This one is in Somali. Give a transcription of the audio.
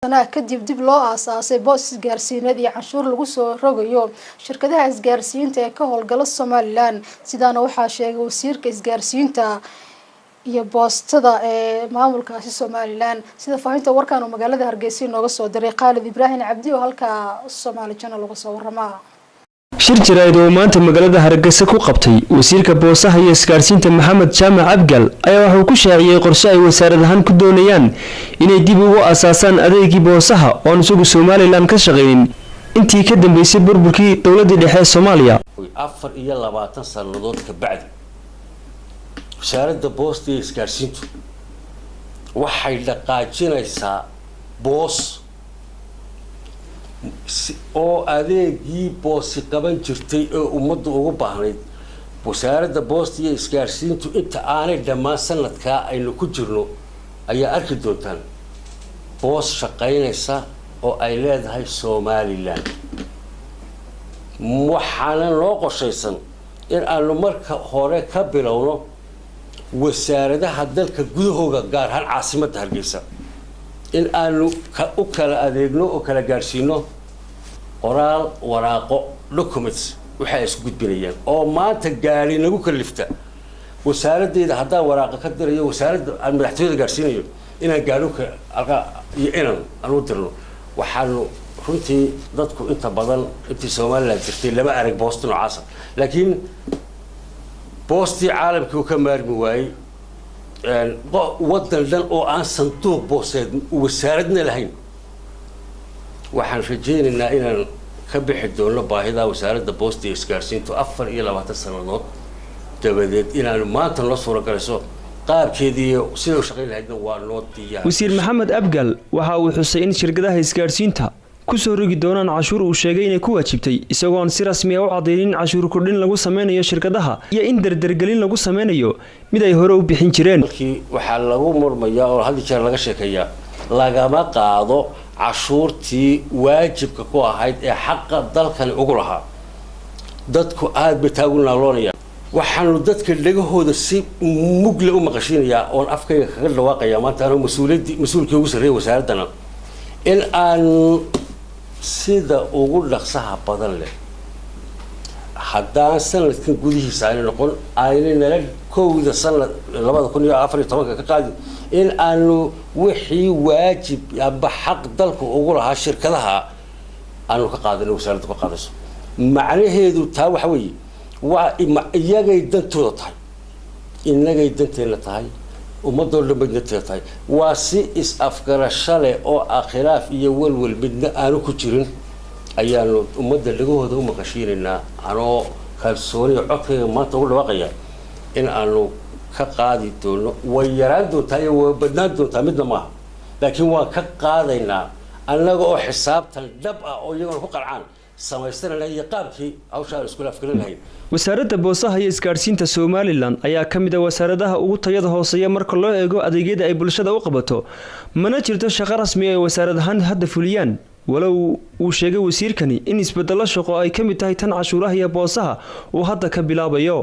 Sanaa kadib dib loo aasaasay boos isgaarsiineed iyo canshuur lagu soo rogayo shirkadaha isgaarsiinta ee ka howlgala Somalilan. Sidaana waxaa sheegay wasiirka isgaarsiinta iyo boostada ee maamulkaasi Somalilan. Sida faahinta warkan uu magaalada Hargeysa inooga soo diray Khaalid Ibraahim Cabdi oo halkaa Somaali Channel uga soo waramaa. Shir jaraa'id oo maanta magaalada Hargeysa ku qabtay wasiirka boosaha iyo isgaarsiinta Maxamed Jaamac Abgal ayaa wuxuu ku shaaciyey qorshe ay wasaarad ahaan ku doonayaan inay dib ugu asaasaan adeegii boosaha oon isagu Somalilan ka shaqaynin intii ka dambeysay burburkii dowladii dhexe ee Soomaaliya. 24 sannadood ka bacdi, Wasaaradda Boosta iyo Isgaarsiintu waxay dhaqaajinaysaa boos oo adeegii boosi qaban jirtay ee ummaddu ugu baahnayd. Wasaaradda Boosta iyo Isgaarsiintu inta aanay dhammaan sanadkaa aynu ku jirno ayaa arki doontaan boos shaqaynaysa oo ay leedahay Somalilan. Waxaana noo qorshaysan in aanu marka hore ka bilowno wasaaradaha dalka gudahooga, gaar ahaan caasimadda Hargeysa, in aanu u kala adeegno oo kala gaadhsiino qoraal, waraaqo, documents waxa ay isku gudbinayaan oo maanta gaari nagu kalifta. Wasaaradeyda haddaan waraaqa ka dirayo wasaaradda aan madaxtooyada gaadhsiinayo, inaan gaadho halkaa iyo inan aan u dirno. Waxaanu runtii dadku inta badan intii Somaliland jirtay lama arag boosta noocaasa, laakiin boostii caalamkii uu ka maarmi waayey, waddan dhan oo aan sanduuq booseed wasaaradna lahayn. Waxaan rajaynaynaa inaan ka bixi doono baahida Wasaaradda Boosta iyo Isgaarsiintu 24 sannadood dabadeed inaanu maanta noo suura galayso. Qaabkeedii iyo sida u shaqayn lahaydna waa noo diyaar. Wasiir Maxamed Abgal waxa uu xusay in shirkadaha isgaadhsiinta kusoo rogi doonaan cashuur uu sheegay inay ku waajibtay, isagoon si rasmi a u cadaynin cashuur kordhin lagu sameynayo shirkadaha iyo in dardargelin lagu sameynayo mid ay hore u bixin jireen. Markii waxaa lagu murmayaa oo had jeer laga sheekeeyaa, lagama qaado cashuurtii waajibka ku ahayd ee xaqa dalkani ugu lahaa. Dadku aada bay taagu naaloonayaan. Waxaanu dadka dhegahooda si mugle u maqashiinayaa oon afkayga kaga dhawaaqaya maanta, anoo mas-uuliyaddii, mas-uulkii ugu sarreeya wasaaraddana, in aan sida ugu dhaqsaha badan leh, haddaan sanadkan gudihiisa ayna noqon, aynay nala kowda sanad 2014-ka ka qaadin, in aanu wixii waajib amba xaq dalka ugu lahaa shirkadaha aanu ka qaadano, wasaaradda ka qaadayso. Macnaheedu taa waxa weeye, waa iyagay dantooda tahay, innagay danteenna tahay, ummadoo dhan bay danteeda tahay. Waa si is-afgarasho leh oo ah khilaaf iyo walwal midna aanu ku jirin ayaanu ummadda dhagahooda u maqashiinaynaa, anoo kalsooniya codkayga maanta ugu dhawaaqaya in aanu ka qaadi doono. Way yaraan doontaa iyo way badnaan doontaa midna maaha, laakiin waan ka qaadaynaa annaga oo xisaabtan dhab ah oo iyagona ku qancaan samaysanayna iyo qaabkii hawsha aan iskula afgaran lahayn. Wasaaradda Boosaha iyo Isgaadhsiinta Somalilan ayaa ka mid ah wasaaradaha ugu tayada hooseeya marka loo eego adeegyada ay bulshada u qabato, mana jirto shaqo rasmi ay wasaarad ahaan hadda fuliyaan, walow uu sheegay wasiirkani in isbedelo shaqo ay ka mid tahay tan cashuuraha iyo boosaha uu hadda ka bilaabayo.